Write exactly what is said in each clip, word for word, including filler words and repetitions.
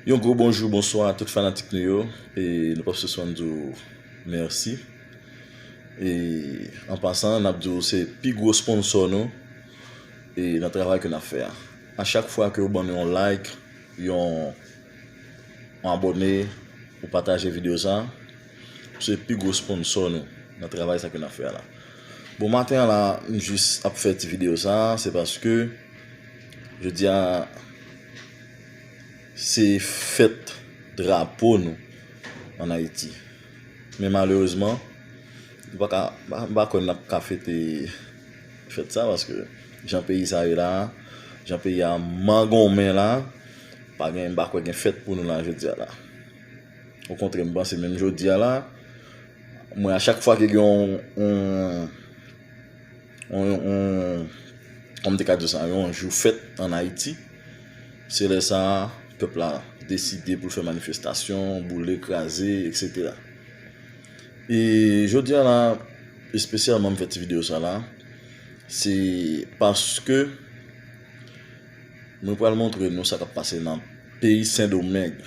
Yon gwo bonjou, bonswa a tout fanatik nou yo. E nou p ap sispann di w mèsi. E an pasan, n ap di w se pi gwo sponsò nou e nan travay ke n ap fè a. A chak fwa ke w ban nou yon like, yon, yon abòne, ou pataje videyo sa, se pi gwo sponsò nou nan travay sa ke n ap fè a la. Bon, maten an la, m jis ap fè ti videyo sa, se paske jodi a, se fèt drapo nou ann Ayiti. Men malerezman, nou pa ka, m pa, m pa kwè n ap ka fete fèt sa, paske jan peyi sa ye la, jan peyi a mangonmen la, pa gen, m pa kwè gen fèt pou nou la jodi a la. Okontrè, m panse menm jodi a la, mwen, a chak fwa ke gen yon, yon, yon, yon, kòman m te ka di sa, yon jou fèt ann Ayiti, se lè sa a, pèp la deside pou l fè manifestasyon, boule, kraze, etsetera. E jodi a la, espesyalman m fè ti videyo sa la, se paske mwen pral montre nou sa k ap pase nan peyi Sendomeng,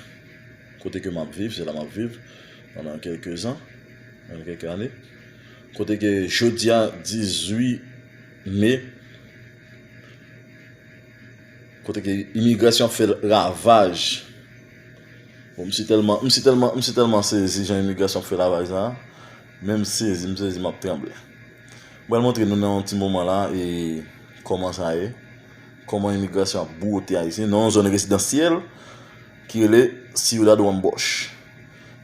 kote ke m ap viv, se la m ap viv pandan kèlke zan, pandan kèlke ane. Kote ke jodi a, dizuit me, kote ke imigrasyon ap fè ravaj. Bon, m si tèlman, m si tèlman, m si tèlman sezi jan imigrasyon ap fè ravaj la. Men m sezi, m sezi, m ap tranble. M pral montre nou nan yon ti moman la, e kòman sa ye, kòman imigrasyon ap bwote Ayisyen nan yon zòn rezidansyèl ki rele Ciudad Wambosh.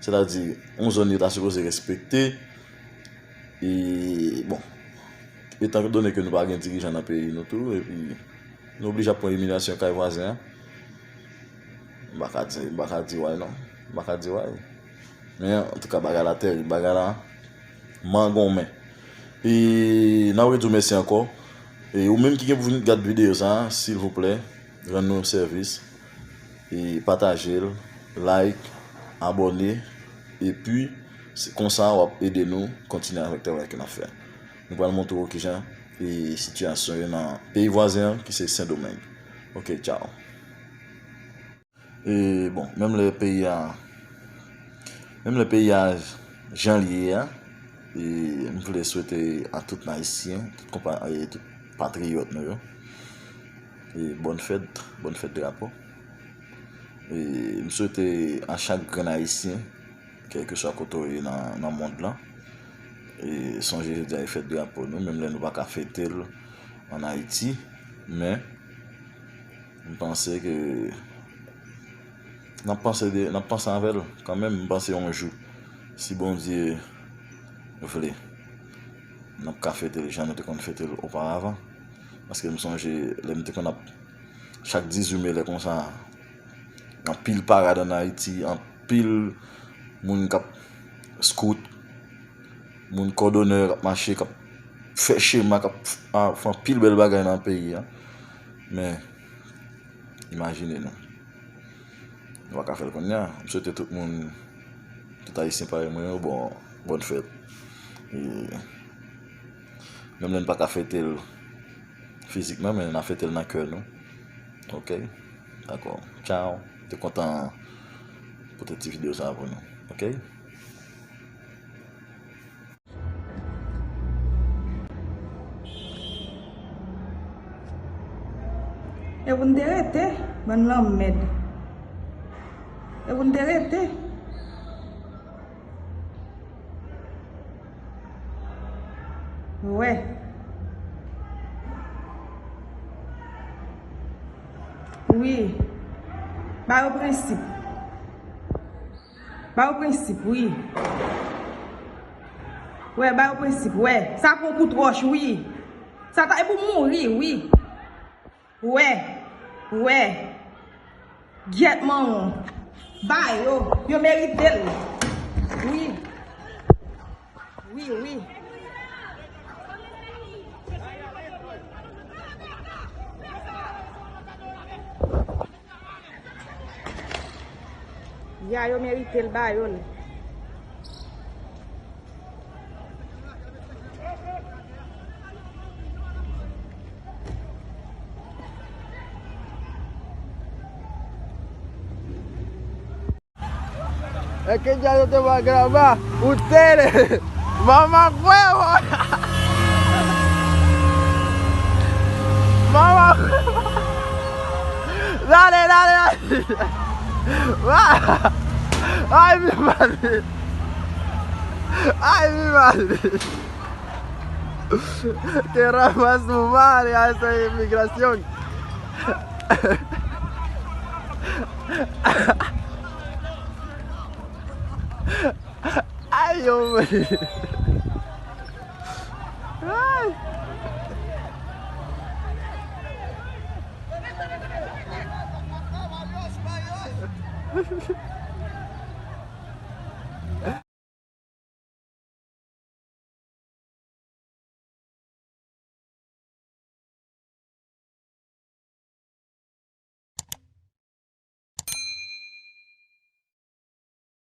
Sètadi, yon zòn yo ta sipoze respekte. E, bon, etan done ke nou pa gen dirijan nan peyi nou tou, epi nou oblije ap pran imilyasyon kay vwazen an. M pa ka di, m pa ka di way non. M pa ka di way. Men, antouka, bagay la tèrib, bagay la mangonmen. E n ap redi w mèsi ankò. E ou menm ki gen pou vin gad videyo sa, silvouplè, rann nou sèvis. E pataje l, like, abòne. Epi, se konsa w ap ede nou kontinye avèk travay ke n ap fè. Nou pral montre w kijan e sitiyasyon yo nan peyi vwazen an, ki se Sendomeng. Ok, tchaw. E bon, menm lè peyi a, menm lè peyi a jan l ye a, e m vle swete a tout Ayisyen, tout konpa, e tout patriyòt nou yo, e bòn fèt, bòn fèt drapo. E m swete a chak grenn Ayisyen, kèlkeswa kote w ye nan, nan mond lan, e sonje jodi a e fèt drapo nou, menm lè nou pa ka fete l ann Ayiti, men m panse ke n ap panse de, n ap panse avè l kanmenm. M panse yon jou, si Bondye vle, n ap ka fete l jan nou te konn fete l oparavan. Paske m sonje lè m te konn ap, chak dizuit me lè konsa, anpil parad ann Ayiti, anpil moun k ap scout, moun kòdonè k ap mache, k ap fè chema, k ap, a, fè anpil bèl bagay nan peyi a. Men, imajine nou. Nou pa ka fè l kounye a. M swete tout moun, tout Ayisyen parèy mwen yo, bon, bòn fèt. E menm lè n pa ka fete l fizikman, men n a fete l nan kè nou. Ok? Dakò. Tchaw. Te kontan pote ti videyo sa a pou nou. Ok? E pou n te rete, bann lanmèd. E pou n te rete. Wè. Wi. Ba yo prensip. Ba yo prensip, wi. Wè, ba yo prensip, wè. Sa pran kout wòch, wi. Sa ta e pou mouri, wi. Wè, wè. Gyèt manman. Ba yo, yo merite l. Wi. Wi, wi. Ya, yo merite l, ba yo l. É que ya yo te va grabar o tênis. Mama huevo. Mama huevo. Dale, dale, dale. Ay, mi madre. Ay, mi madre. Que ramas tu madre a esa inmigración. Ay, yo, ay.